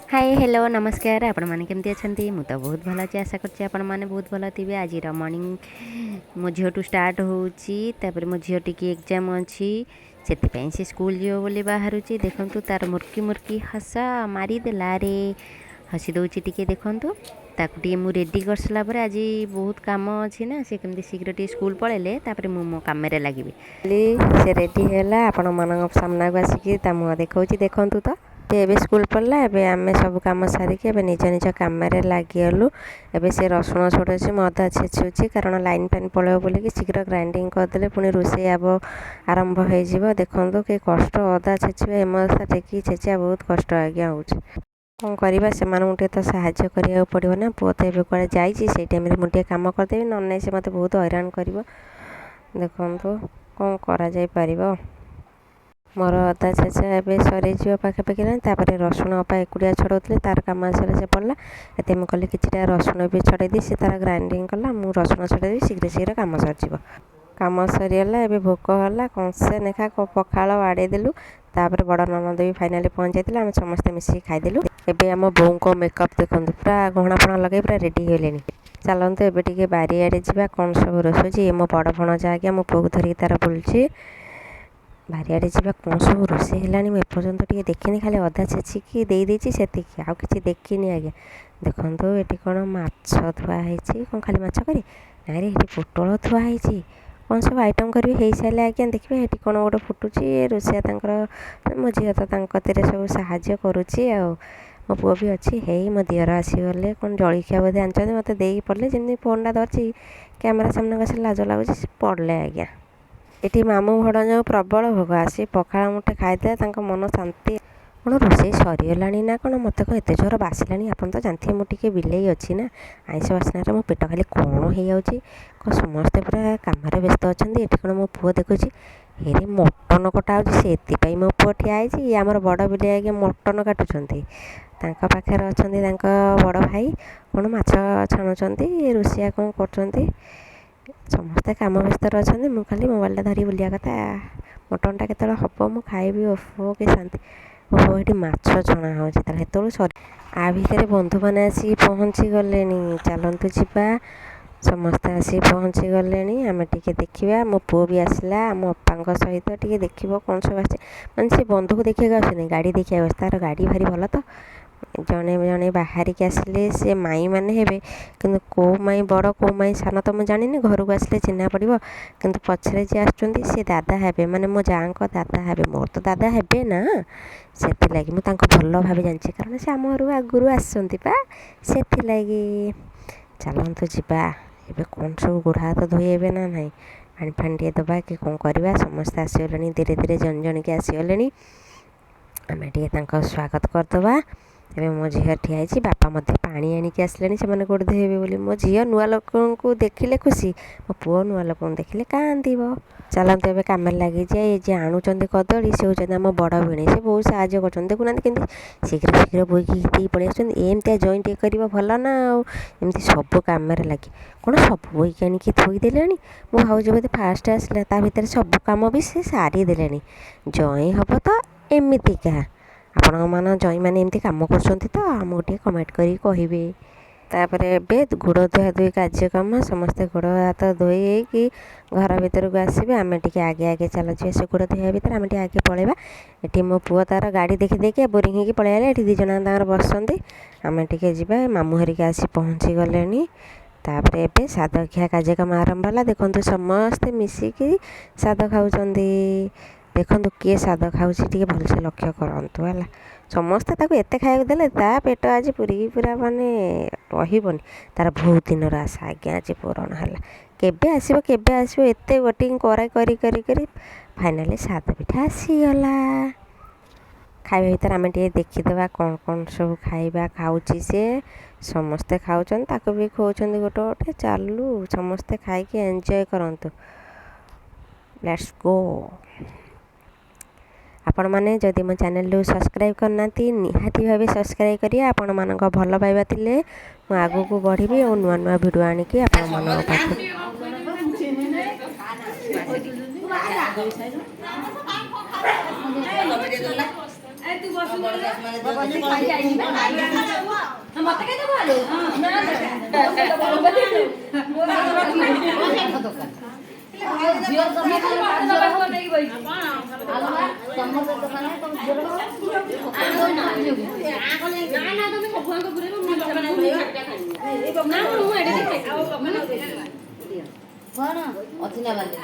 ହାଏ, hello, ନମସ୍କାର। ଆପଣମାନେ କେମିତି ଅଛନ୍ତି? ମୁଁ ତ ବହୁତ ଭଲ ଅଛି। ଆଶା କରୁଛି ଆପଣମାନେ ବହୁତ ଭଲ ଥିବେ। ଆଜିର ମର୍ଣ୍ଣିଂ ମୋ ଝିଅଠୁ ଷ୍ଟାର୍ଟ ହେଉଛି। ତାପରେ ମୋ ଝିଅ ଟିକେ ଏକ୍ଜାମ୍ ଅଛି, ସେଥିପାଇଁ ସେ ସ୍କୁଲ ଯିବ ବୋଲି ବାହାରୁଛି। ଦେଖନ୍ତୁ, ତାର ମୁର୍କି ମୁର୍କି ହସ ମାରିଦେଲା ରେ, ହସି ଦେଉଛି ଟିକେ। ଦେଖନ୍ତୁ, ତାକୁ ଟିକେ ମୁଁ ରେଡ଼ି କରିସାରିଲା ପରେ, ଆଜି ବହୁତ କାମ ଅଛି ନା, ସେ କେମିତି ଶୀଘ୍ର ଟିକେ ସ୍କୁଲ ପଳେଇଲେ ତାପରେ ମୁଁ ମୋ କାମରେ ଲାଗିବି। ସେ ରେଡ଼ି ହେଲା, ଆପଣମାନଙ୍କ ସାମ୍ନାକୁ ଆସିକି ତା ମୁହଁ ଦେଖାଉଛି, ଦେଖନ୍ତୁ ତ। ସେ ଏବେ ସ୍କୁଲ ପଳେଇଲା। ଏବେ ଆମେ ସବୁ କାମ ସାରିକି ଏବେ ନିଜ ନିଜ କାମରେ ଲାଗିଗଲୁ। ଏବେ ସେ ରସୁଣ ଛଡ଼ଉଛି, ମୁଁ ଅଦା ଛେଚୁଛି, କାରଣ ଲାଇନ୍ ଫାଇନ୍ ପଳେଇବ ବୋଲିକି ଶୀଘ୍ର ଗ୍ରାଇଣ୍ଡିଙ୍ଗ କରିଦେଲେ ପୁଣି ରୋଷେଇ ଆରମ୍ଭ ହେଇଯିବ। ଦେଖନ୍ତୁ କି କଷ୍ଟ, ଅଦା ଛେଚିବା, ହେମଦସ୍ତା ଟେକିକି ଛେଚିବା ବହୁତ କଷ୍ଟ ଆଜ୍ଞା ହେଉଛି। କ'ଣ କରିବା, ସେମାନଙ୍କୁ ଟିକେ ତ ସାହାଯ୍ୟ କରିବାକୁ ପଡ଼ିବ ନା। ପୁଅ ତ ଏବେ କୁଆଡ଼େ ଯାଇଛି, ସେଇ ଟାଇମ୍ରେ ମୁଁ ଟିକେ କାମ କରିଦେବି, ନହେଲେ ନାହିଁ ସେ ମୋତେ ବହୁତ ହଇରାଣ କରିବ। ଦେଖନ୍ତୁ, କ'ଣ କରାଯାଇପାରିବ। ମୋର ଅଦା ଛେଚା ଏବେ ସରିଯିବ ପାଖାପାଖି ହେଲାଣି। ତାପରେ ରସୁଣ ଅପା ଏକୁଟିଆ ଛଡ଼ଉଥିଲେ, ତାର କାମ ଆସିଲା, ସେ ପଳେଇଲା। ଏତେ ମୁଁ କହିଲି କିଛିଟା ରସୁଣ ବି ଛଡ଼େଇ ଦିଏ। ସେ ତାର ଗ୍ରାଇଣ୍ଡିଙ୍ଗ କଲା, ମୁଁ ରସୁଣ ଛଡ଼େଇଦେବି, ଶୀଘ୍ର ଶୀଘ୍ର କାମ ସରିଯିବ। କାମ ସରିଗଲା, ଏବେ ଭୋକ ହେଲା, କଂସେ ଲେଖା ପଖାଳ ବାଡ଼େଇ ଦେଲୁ। ତାପରେ ବଡ଼ ନଣନ୍ଦ ବି ଫାଇନାଲି ପହଞ୍ଚି ଯାଇଥିଲେ, ଆମେ ସମସ୍ତେ ମିଶିକି ଖାଇଦେଲୁ। ଏବେ ଆମ ବୋଉଙ୍କ ମେକଅପ୍ ଦେଖନ୍ତୁ, ପୁରା ଗହଣା ଫହଣା ଲଗେଇ ପୁରା ରେଡ଼ି ହେଇଗଲେଣି। ଚାଲନ୍ତୁ, ଏବେ ଟିକେ ବାରିଆଡ଼େ ଯିବା, କ'ଣ ସବୁ ରୋଷେଇ ହେଉଛି। ଇଏ ମୋ ବଡ଼ ଭଣଜା ଆଜ୍ଞା, ମୋ ପୁଅକୁ ଧରିକି ତାର ବୁଲୁଛି। ବାରିଆଡ଼େ ଯିବା, କ'ଣ ସବୁ ରୋଷେଇ ହେଲାଣି। ମୁଁ ଏପର୍ଯ୍ୟନ୍ତ ଟିକେ ଦେଖିନି, ଖାଲି ଅଦା ଛେଚିକି ଦେଇଦେଇଛି, ସେତିକି, ଆଉ କିଛି ଦେଖିନି ଆଜ୍ଞା। ଦେଖନ୍ତୁ, ଏଠି କ'ଣ ମାଛ ଥୁଆ ହେଇଛି। କ'ଣ ଖାଲି ମାଛ କରି ନାଇଁରେ, ଏଠି ପୋଟଳ ଥୁଆ ହେଇଛି। କ'ଣ ସବୁ ଆଇଟମ୍ କରିବି ହେଇସାରିଲେ ଆଜ୍ଞା ଦେଖିବେ। ଏଠି କ'ଣ ଗୋଟେ ଫୁଟୁଛି ରୋଷେଇଆ ତାଙ୍କର। ମୋ ଝିଅ ତ ତାଙ୍କ କତିରେ ସବୁ ସାହାଯ୍ୟ କରୁଛି ଆଉ ମୋ ପୁଅ ବି ଅଛି। ହେଇ, ମୋ ଦିଅର ଆସିଗଲେ। କ'ଣ ଜଳଖିଆ ବୋଧେ ଆଣିଛନ୍ତି, ମୋତେ ଦେଇକି ପଳେଇଲେ। ଯେମିତି ଫୋନ୍ଟା ଧରିଛି, କ୍ୟାମେରା ସାମ୍ନାକୁ ଆସିଲେ ଲାଜ ଲାଗୁଛି, ସେ ପଳେଇଲେ ଆଜ୍ଞା। ଏଠି ମାମୁଁ ଭଣଜାଙ୍କୁ ପ୍ରବଳ ଭୋକ, ଆସି ପଖାଳ ମୁଠେ ଖାଇଦେଲେ ତାଙ୍କ ମନ ଶାନ୍ତି। କ'ଣ ରୋଷେଇ ସରିଗଲାଣି ନା କ'ଣ? ମୋତେ କ'ଣ ଏତେ ଜୋର ବାସିଲାଣି? ଆପଣ ତ ଜାଣିଥିବେ ମୁଁ ଟିକେ ବିଲେଇ ଅଛି ନା, ଆଇଁଷ ବାସ୍ନାରେ ମୋ ପେଟ ଖାଲି କ'ଣ ହେଇଯାଉଛି। କ'ଣ ସମସ୍ତେ ପୁରା କାମରେ ବ୍ୟସ୍ତ ଅଛନ୍ତି। ଏଠି କ'ଣ ମୋ ପୁଅ ଦେଖୁଛି? ଏରେ, ମଟନ କଟା ହେଉଛି, ସେଥିପାଇଁ ମୋ ପୁଅ ଠିଆ ହେଇଛି। ଇଏ ଆମର ବଡ଼ ବିଲେଇ ଆଜ୍ଞା, ମଟନ କାଟୁଛନ୍ତି। ତାଙ୍କ ପାଖରେ ଅଛନ୍ତି ତାଙ୍କ ବଡ଼ ଭାଇ, କ'ଣ ମାଛ ଛାଣୁଛନ୍ତି। ରୋଷେଇଆ କ'ଣ କରୁଛନ୍ତି। ସମସ୍ତେ କାମ ବ୍ୟସ୍ତରେ ଅଛନ୍ତି, ମୁଁ ଖାଲି ମୋବାଇଲଟା ଧରିକି ବୁଲିବା କଥା। ମଟନଟା କେତେବେଳେ ହେବ, ମୁଁ ଖାଇବି, ଓହୋ କି ଶାନ୍ତି। ଓହୋ, ଏଠି ମାଛ ଛଣା ହେଉଛି ତାହେଲେ, ସେତେବେଳୁ ସରି। ଆ ଭିତରେ ବନ୍ଧୁମାନେ ଆସିକି ପହଞ୍ଚି ଗଲେଣି। ଚାଲନ୍ତୁ ଯିବା, ସମସ୍ତେ ଆସିକି ପହଞ୍ଚି ଗଲେଣି, ଆମେ ଟିକେ ଦେଖିବା। ମୋ ପୁଅ ବି ଆସିଲା ଆମ ଅପାଙ୍କ ସହିତ, ଟିକେ ଦେଖିବ କ'ଣ ସବୁ ଆସିଛି। ମାନେ ସେ ବନ୍ଧୁକୁ ଦେଖିବାକୁ ଆସୁନି, ଗାଡ଼ି ଦେଖିବାକୁ ଆସୁଛି। ତାର ଗାଡ଼ି ଭାରି ଭଲ ତ। ଜଣେ ଜଣେ ବାହାରିକି ଆସିଲେ, ସେ ମାଇଁ ମାନେ ହେବେ, କିନ୍ତୁ କେଉଁ ମାଇଁ ବଡ଼, କେଉଁ ମାଇଁ ସାନ ତ ମୁଁ ଜାଣିନି, ଘରକୁ ଆସିଲେ ଚିହ୍ନା ପଡ଼ିବ। କିନ୍ତୁ ପଛରେ ଯିଏ ଆସୁଛନ୍ତି ସେ ଦାଦା ହେବେ, ମାନେ ମୋ ଯାଆଙ୍କ ଦାଦା ହେବେ। ମୋର ତ ଦାଦା ହେବେ ନା, ସେଥିଲାଗି ମୁଁ ତାଙ୍କୁ ଭଲ ଭାବେ ଜାଣିଛି, କାରଣ ସେ ଆମ ଘରକୁ ଆଗରୁ ଆସନ୍ତି ପା, ସେଥିଲାଗି। ଚାଲନ୍ତୁ ଯିବା। ଏବେ କ'ଣ ସବୁ ଗୋଡ଼ ହାତ ଧୋଇ ହେବେ ନା ନାହିଁ, ପାଣି ଫାଣି ଟିକେ ଦେବା କି କ'ଣ କରିବା। ସମସ୍ତେ ଆସିଗଲେଣି, ଧୀରେ ଧୀରେ ଜଣ ଜଣିକି ଆସିଗଲେଣି, ଆମେ ଟିକେ ତାଙ୍କ ସ୍ୱାଗତ କରିଦେବା। ଏବେ ମୋ ଝିଅ ଠିଆ ହେଇଛି, ବାପା ମଧ୍ୟ ପାଣି ଆଣିକି ଆସିଲେଣି ସେମାନେ ଗୋଡ଼ ଧୋଇବେ ବୋଲି। ମୋ ଝିଅ ନୂଆ ଲୋକଙ୍କୁ ଦେଖିଲେ ଖୁସି, ମୋ ପୁଅ ନୂଆ ଲୋକଙ୍କୁ ଦେଖିଲେ କାନ୍ଦିବ। ଚାଲନ୍ତୁ, ଏବେ କାମରେ ଲାଗିଯାଏ। ଏ ଯିଏ ଆଣୁଛନ୍ତି କଦଳୀ, ସେ ହେଉଛନ୍ତି ଆମ ବଡ଼ ଭିଣେଇ, ସେ ବହୁତ ସାହାଯ୍ୟ କରୁଛନ୍ତି। ଦେଖୁନାହାନ୍ତି, କେମିତି ଶୀଘ୍ର ଶୀଘ୍ର ବୋହିକି ଦେଇ ପଳେଇ ଆସୁଛନ୍ତି। ଏମିତିଆ ଜୋଇଁ ଟିକେ କରିବ ଭଲ ନା ଆଉ। ଏମିତି ସବୁ କାମରେ ଲାଗି କ'ଣ ସବୁ ବୋହିକି ଆଣିକି ଥୋଇଦେଲେଣି। ମୁଁ ଭାବୁଛି ବୋଧେ ଫାଷ୍ଟ ଆସିଲା, ତା ଭିତରେ ସବୁ କାମ ବି ସେ ସାରିଦେଲେଣି। ଜୋଇଁ ହେବ ତ ଏମିତିକା। ଆପଣଙ୍କ ଜୋଇଁମାନେ ଏମିତି କାମ କରୁଛନ୍ତି ତ? ଆମକୁ ଟିକେ କମେଣ୍ଟ କରିକି କହିବେ। ତାପରେ ଏବେ ଗୋଡ଼ ଧୁଆ ଧୁଇ କାର୍ଯ୍ୟକ୍ରମ। ସମସ୍ତେ ଗୋଡ଼ ହାତ ଧୋଇ ହେଇକି ଘର ଭିତରକୁ ଆସିବେ। ଆମେ ଟିକେ ଆଗେ ଆଗେ ଚାଲ ଯିବା। ସେ ଗୋଡ଼ ଧୋଇବା ଭିତରେ ଆମେ ଟିକେ ଆଗେ ପଳେଇବା। ଏଠି ମୋ ପୁଅ ତାର ଗାଡ଼ି ଦେଖି ଦେଖି ବୋରିଂ ହେଇକି ପଳେଇ ଆଇଲା। ଏଠି ଦୁଇ ଜଣ ତାଙ୍କର ବସିଛନ୍ତି, ଆମେ ଟିକେ ଯିବା। ମାମୁଁ ହେରିକା ଆସି ପହଞ୍ଚି ଗଲେଣି। ତାପରେ ଏବେ ସାଦ ଖିଆ କାର୍ଯ୍ୟକ୍ରମ ଆରମ୍ଭ ହେଲା। ଦେଖନ୍ତୁ, ସମସ୍ତେ ମିଶିକି ସାଦ ଖାଉଛନ୍ତି। ଦେଖନ୍ତୁ, କିଏ ସାଦ ଖାଉଛି, ଟିକେ ଭଲସେ ଲକ୍ଷ୍ୟ କରନ୍ତୁ। ହେଲା, ସମସ୍ତେ ତାକୁ ଏତେ ଖାଇବାକୁ ଦେଲେ, ତା ପେଟ ଆଜି ପୁରିକି ପୁରା ମାନେ ରହିବନି। ତାର ବହୁତ ଦିନର ଆଶା ଆଜ୍ଞା ଆଜି ପୂରଣ ହେଲା। କେବେ ଆସିବ, କେବେ ଆସିବ, ଏତେ ୱେଟିଂ କରା କରି କରି କରି ଫାଇନାଲି ସାଦ ପିଠା ଆସିଗଲା। ଖାଇବା ଭିତରେ ଆମେ ଟିକେ ଦେଖିଦେବା କ'ଣ କ'ଣ ସବୁ ଖାଇବା ଖାଉଛି ସେ। ସମସ୍ତେ ଖାଉଛନ୍ତି, ତାକୁ ବି ଖୁଆଉଛନ୍ତି ଗୋଟେ ଗୋଟେ। ଚାଲୁ, ସମସ୍ତେ ଖାଇକି ଏନ୍ଜୟ କରନ୍ତୁ। Let's go। ଆପଣମାନେ ଯଦି ମୋ ଚ୍ୟାନେଲକୁ ସବସ୍କ୍ରାଇବ୍ କରିନାହାନ୍ତି, ନିହାତି ଭାବେ ସବସ୍କ୍ରାଇବ୍ କରିବେ। ଆପଣମାନଙ୍କ ଭଲ ପାଇବା ଥିଲେ ମୁଁ ଆଗକୁ ବଢ଼ିବି ଆଉ ନୂଆ ନୂଆ ଭିଡ଼ିଓ ଆଣିକି ଆପଣମାନଙ୍କ ପାଖକୁ କଣ ଅଛି ନା ବାଲି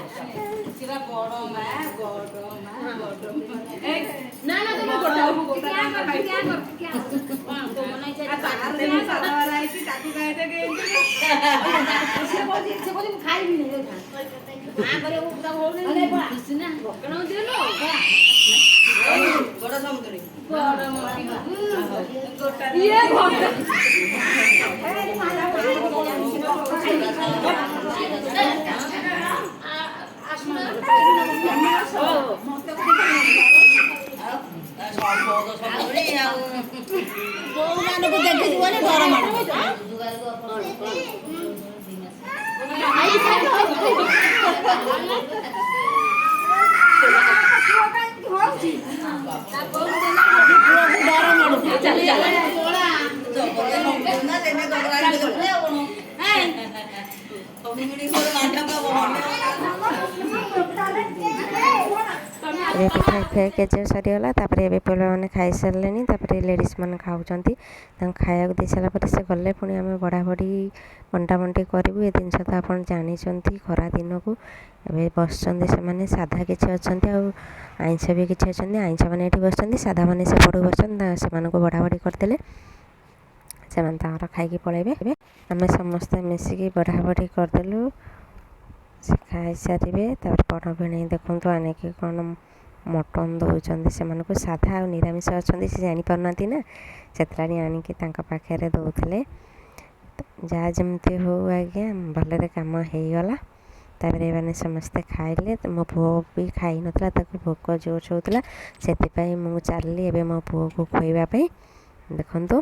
ବୋଉମାନଙ୍କୁ ଦେଖିଯିବନି ଡର ମାଡିବ। ପୁଅକୁ ଡର ମାଡୁଛି। ଏବେ ପିଠା ଖିଆ କାର୍ଯ୍ୟ ସରିଗଲା। ତାପରେ ଏବେ ପିଲାମାନେ ଖାଇସାରିଲେଣି। ତାପରେ ଲେଡ଼ିଜ୍ ମାନେ ଖାଉଛନ୍ତି। ତାଙ୍କୁ ଖାଇବାକୁ ଦେଇ ସାରିଲା ପରେ ସେ ଗଲେ, ପୁଣି ଆମେ ବଢ଼ା ବଢ଼ି ବଣ୍ଟା ବଣ୍ଟି କରିବୁ। ଏ ଜିନିଷ ତ ଆପଣ ଜାଣିଛନ୍ତି। ଖରା ଦିନକୁ ଏବେ ବସିଛନ୍ତି ସେମାନେ। ସାଧା କିଛି ଅଛନ୍ତି ଆଉ ଆଇଁଷ ବି କିଛି ଅଛନ୍ତି। ଆଇଁଷ ମାନେ ଏଠି ବସିଛନ୍ତି, ସାଧା ମାନେ ସେପଟକୁ ବସିଛନ୍ତି। ସେମାନଙ୍କୁ ବଢ଼ା ବଢ଼ି କରିଦେଲେ ସେମାନେ ତାଙ୍କର ଖାଇକି ପଳେଇବେ। ଏବେ ଆମେ ସମସ୍ତେ ମିଶିକି ବଢ଼ା ବଢ଼ି କରିଦେଲୁ। ସେ ଖାଇସାରିବେ, ତାପରେ ବଡ଼ ଭିଣେଇ ଦେଖନ୍ତୁ ଆଣିକି କ'ଣ ମଟନ୍ ଦେଉଛନ୍ତି ସେମାନଙ୍କୁ। ସାଧା ଆଉ ନିରାମିଷ ଅଛନ୍ତି, ସେ ଜାଣିପାରୁନାହାନ୍ତି ନା, ସେଥିଲାଗି ଆଣିକି ତାଙ୍କ ପାଖରେ ଦେଉଥିଲେ। ଯାହା ଯେମିତି ହଉ ଆଜ୍ଞା, ଭଲରେ କାମ ହେଇଗଲା। ତାପରେ ଏମାନେ ସମସ୍ତେ ଖାଇଲେ। ମୋ ପୁଅ ବି ଖାଇନଥିଲା, ତାକୁ ଭୋକ ଜୋରସେ ହେଉଥିଲା। ସେଥିପାଇଁ ମୁଁ ଚାଲିଲି ଏବେ ମୋ ପୁଅକୁ ଖୁଆଇବା ପାଇଁ। ଦେଖନ୍ତୁ,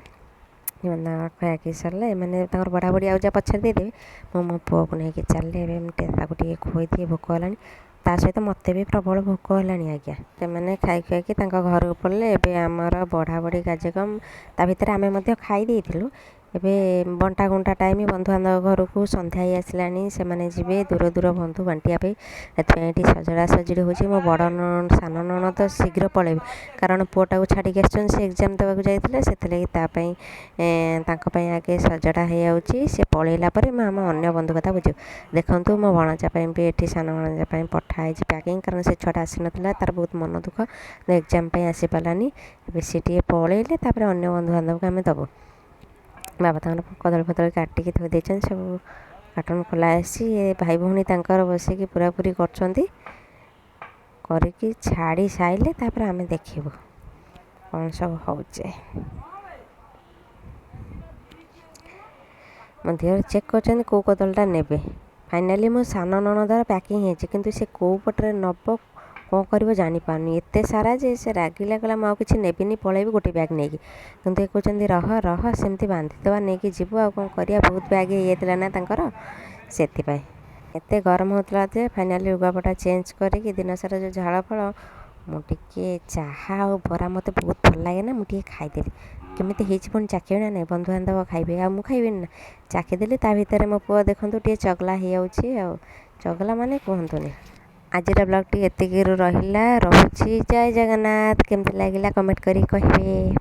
ଏମାନେ ତାଙ୍କର ଖାଇକି ସରିଲା। ଏମାନେ ତାଙ୍କର ବଢ଼ା ବଢ଼ି ଆଉ ଯାହା ପଛରେ ଦେଇଦେବେ। ମୁଁ ମୋ ପୁଅକୁ ନେଇକି ଚାଲିଲି। ଏବେ ମୁଁ ତାକୁ ଟିକେ ଖୁଆଇଦିଏ, ଭୋକ ହେଲାଣି। ତା ସହିତ ମୋତେ ବି ପ୍ରବଳ ଭୋକ ହେଲାଣି ଆଜ୍ଞା। ସେମାନେ ଖାଇ ଖୁଆଇକି ତାଙ୍କ ଘରକୁ ପଳେଇଲେ। ଏବେ ଆମର ବଢ଼ା ବଢ଼ି କାର୍ଯ୍ୟକ୍ରମ। ତା ଭିତରେ ଆମେ ମଧ୍ୟ ଖାଇ ଦେଇଥିଲୁ। ଏବେ ବଣ୍ଟା ଗୁଣ୍ଟା ଟାଇମ୍। ବନ୍ଧୁବାନ୍ଧବ ଘରକୁ ସନ୍ଧ୍ୟା ହେଇ ଆସିଲାଣି, ସେମାନେ ଯିବେ ଦୂର ଦୂର ବନ୍ଧୁ ବାଣ୍ଟିବା ପାଇଁ। ସେଥିପାଇଁ ଏଠି ସଜଡ଼ା ସଜଡ଼ି ହେଉଛି। ମୋ ବଡ଼ ସାନ ନଣନ୍ଦ ଶୀଘ୍ର ପଳେଇବେ, କାରଣ ପୁଅଟାକୁ ଛାଡ଼ିକି ଆସିଛନ୍ତି, ସେ ଏକ୍ଜାମ୍ ଦେବାକୁ ଯାଇଥିଲେ। ସେଥିଲାଗି ତା ପାଇଁ, ତାଙ୍କ ପାଇଁ ଆଗେ ସଜଡ଼ା ହେଇଯାଉଛି। ସେ ପଳେଇଲା ପରେ ମୁଁ ଆମ ଅନ୍ୟ ବନ୍ଧୁ କଥା ବୁଝିବୁ। ଦେଖନ୍ତୁ, ମୋ ଭଣଜା ପାଇଁ ବି ଏଠି, ସାନ ଭଣଜା ପାଇଁ ପଠା ହେଇଛି ପ୍ୟାକିଂ, କାରଣ ସେ ଛୁଆଟା ଆସିନଥିଲା, ତାର ବହୁତ ମନ ଦୁଃଖ, ଏକ୍ଜାମ୍ ପାଇଁ ଆସିପାରିଲାନି। ଏବେ ସେ ଟିକେ ପଳେଇଲେ ତାପରେ ଅନ୍ୟ ବନ୍ଧୁବାନ୍ଧବକୁ ଆମେ ଦେବୁ। ବାବା ତାଙ୍କର କଦଳୀ ଫଦଳୀ କାଟିକି ଥୋଇ ଦେଇଛନ୍ତି, ସବୁ କାର୍ଟୁନ୍ ଖୋଲା ଆସିଛି। ଏ ଭାଇ ଭଉଣୀ ତାଙ୍କର ବସିକି ପୁରାପୁରି କରୁଛନ୍ତି। କରିକି ଛାଡ଼ି ସାରିଲେ ତାପରେ ଆମେ ଦେଖିବୁ କ'ଣ ସବୁ ହେଉଛି। ମୋ ଦିଅର ଚେକ୍ କରୁଛନ୍ତି କେଉଁ କଦଳୀଟା ନେବେ। ଫାଇନାଲି ମୋ ସାନ ନଣନ୍ଦର ପ୍ୟାକିଂ ହେଇଛି, କିନ୍ତୁ ସେ କେଉଁ ପଟରେ ନେବ, କ'ଣ କରିବ ଜାଣିପାରୁନି। ଏତେ ସାରା ଯେ ସେ ରାଗିଲା, କହିଲା ମୁଁ ଆଉ କିଛି ନେବିନି, ପଳେଇବି ଗୋଟେ ବ୍ୟାଗ୍ ନେଇକି। କିନ୍ତୁ ଏ କହୁଛନ୍ତି ରହ ରହ, ସେମିତି ବାନ୍ଧିଦେବା, ନେଇକି ଯିବୁ, ଆଉ କ'ଣ କରିବା, ବହୁତ ବ୍ୟାଗ୍ ହେଇଯାଇଥିଲା ନା ତାଙ୍କର ସେଥିପାଇଁ। ଏତେ ଗରମ ହେଉଥିଲା ଯେ ଫାଇନାଲି ଲୁଗାପଟା ଚେଞ୍ଜ କରିକି ଦିନସାରା ଯେଉଁ ଝାଳ ଫାଳ, ମୁଁ ଟିକେ ଚାହା ଆଉ ବରା ମୋତେ ବହୁତ ଭଲ ଲାଗେ ନା, ମୁଁ ଟିକେ ଖାଇଦେଲି। କେମିତି ହେଇଛି ପୁଣି ଚାଖିବି ନା ନାହିଁ? ବନ୍ଧୁବାନ୍ଧବ ଖାଇବେ ଆଉ ମୁଁ ଖାଇବିନି ନା? ଚାଖିଦେଲି। ତା ଭିତରେ ମୋ ପୁଅ ଦେଖନ୍ତୁ ଟିକେ ଚଗଲା ହେଇଯାଉଛି, ଆଉ ଚଗଲା ମାନେ କୁହନ୍ତୁନି। ଆଜିର ବ୍ଲଗ୍ଟି ଏତିକିରୁ ରହିଲା, ରହୁଛି। ଜୟ ଜଗନ୍ନାଥ। କେମିତି ଲାଗିଲା କମେଣ୍ଟ କରିକି କହିବେ।